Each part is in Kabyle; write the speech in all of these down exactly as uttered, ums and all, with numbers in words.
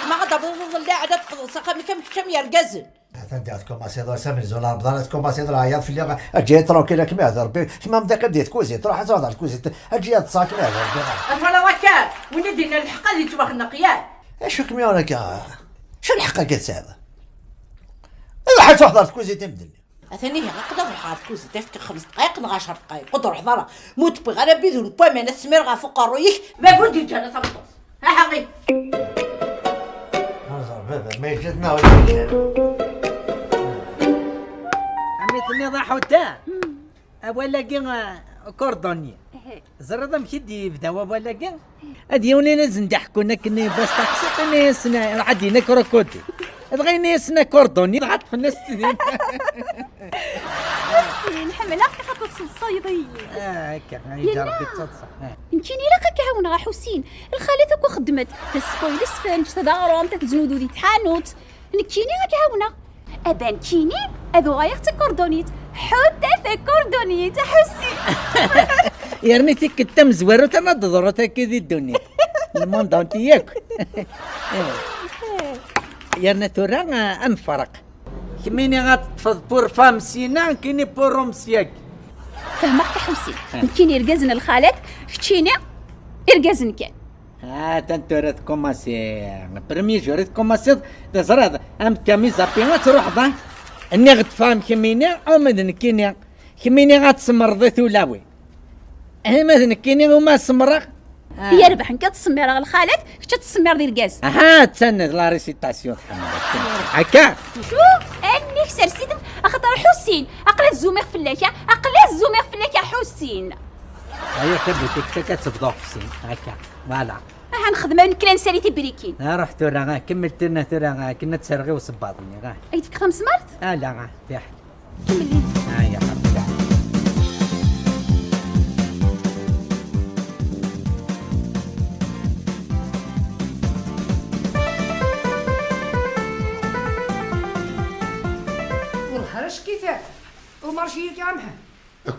Ma ad d-tafeḍ ḍelliɛ, ad d-tafeḍ s axxam-ik am kečč am yergazen. Atan diɣ tkumaṣiḍ, ass amenzu n Remḍan, ad tkumaṣiḍ lɛayat fell-i, eǧǧ-iyi tranquille, ad kem-iɛder Rebbi. Kemm am d-iqqim di tkuzit, ruḥ ad tɛuḍ ar tkuzit, eǧǧ-iyi ad ṭṭseɣ, ad kem-iɛder Rebbi. Ad twalaḍ akka, win i d-yennan lḥeqq ad yettwaxneq, yak? Acu kem-yuɣen akka? Acu lḥeqq akka tesɛiḍ? Ruḥ ad tɛuḍ ar tkuzit i medden. Atan ihi, aql-i ad ruḥeɣ ar tkuzit, efk xems dqayeq neɣ ɛecr dqayeq, ur d-ruḥeḍ ara. Ma ur d-wwiɣ ara bidun n waman ad smireɣ ɣef uqerruy-ik, baba ur d-yeǧǧi ara tameṭṭut. Aha, ɣi. Ẓer baba, ma yeǧǧa-t neɣ ur yeǧǧi. Ami tenniḍ a Ḥuta, awal-agi, ah, cordonnier. Ẓriḍ amek i d-yebda wawal-agi? Ad yiwen in asen-d-iḥekkun akken i Bastaxi, ini-asen, ruḥ ad d-yini krokodil. Dɣa ini-asen akorduni, dɣa ṭṭfen-as-tt din. Ḥusin, ḥemmleɣ-k axaṭer teṣṣeḍṣayeḍ-iyi. Ah, akka, ay Yella. Ǧarbi d taḍsa. Ah. Nekkini ilaq ad k-ɛawneɣ a Ḥusin. Lxalat akk xeddment. Taspoil isfenǧ, tadeɣrumt, ad teznudu di tḥanut. Nekkini ad k-ɛawneɣ. Abankini ad uɣaleɣ d takurdunit. Ḥuta takurdunit, a Ḥusin. Yerni tikkelt tamezwarut ama d-ḍrut akka di ddunit. Le monde entier yakk. Yerna tura, ah, ad nefreq. Kemmini ad teṭṭfeḍ pour femme sina, nekkini pour homme syagi. Fehmeɣ-k a Ḥusin. Ah. Nekkini irgazen n lxalat, keččini irgazen kan. Atan tura tkumaṣi. Premier jour i tkumaṣiḍ, teẓriḍ, am Kami Zapi ad truḥeḍ, ah? Nniɣ-d femme kemmini, ama d nekkini. Kemmini ad tsemreḍ i tulawin. Eh, ma d nekkini uma semreɣ. Ah. Yerbeḥ nekk ad ttsemmireɣ lxalat, kečč ad tsemmireḍ irgazen. Aha, attan d la récitation tḥemmel. Akka. Cu? Anni-k sers-itent, axaṭer Ḥusin, aql-i ad zzumiɣ fell-ak, ah? Aql-i ad zzumiɣ fell-ak a Ḥusin. Aya tabutit akka ad tebḍu ɣef sin. Akka. Voilà. Aha nexdem ayen kra nsali tibrikin. Ah, ruḥ tura, ah, kemmel tura, tura, ah, akken ad terɣ i usebbaḍ-nni, ah. Ay tefk tamesmart? Ah, la, ah, fiḥel. Kemmel. Ah, ya Rebbi. Wellah ara skit umarci-agi a Mḥend.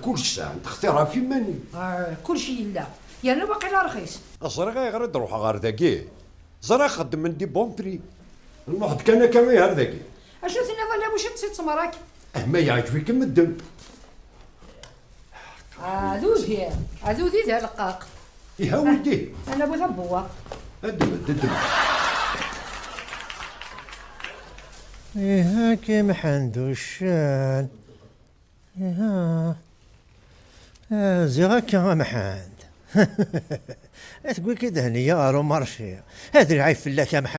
Kullec sɛan textir ɣef iman-iw. Ah, kullec yella. Yerna waqila rxis. Ẓriɣ ayɣer i d-ruḥeɣ ɣer dagi. Ẓriɣ xeddmen di bon prix. Nruḥ-d kan akka i ar dagi. Acu tenniḍ a Lamuc ad tt-id-temrak? Ah, ma yeɛǧeb-ikem ddem. Ah, d udi, ah, d udi d aleqqaq. Iha widi. Ana bu tabewwaq. Ddem-d, ddem-d. Iha-k a Mḥend uccan. Iha. Ah, ziɣ akka a Mḥend. Tewwi-k-id Hniya ɣer umarci. Ad lɛib fell-ak a Mḥend.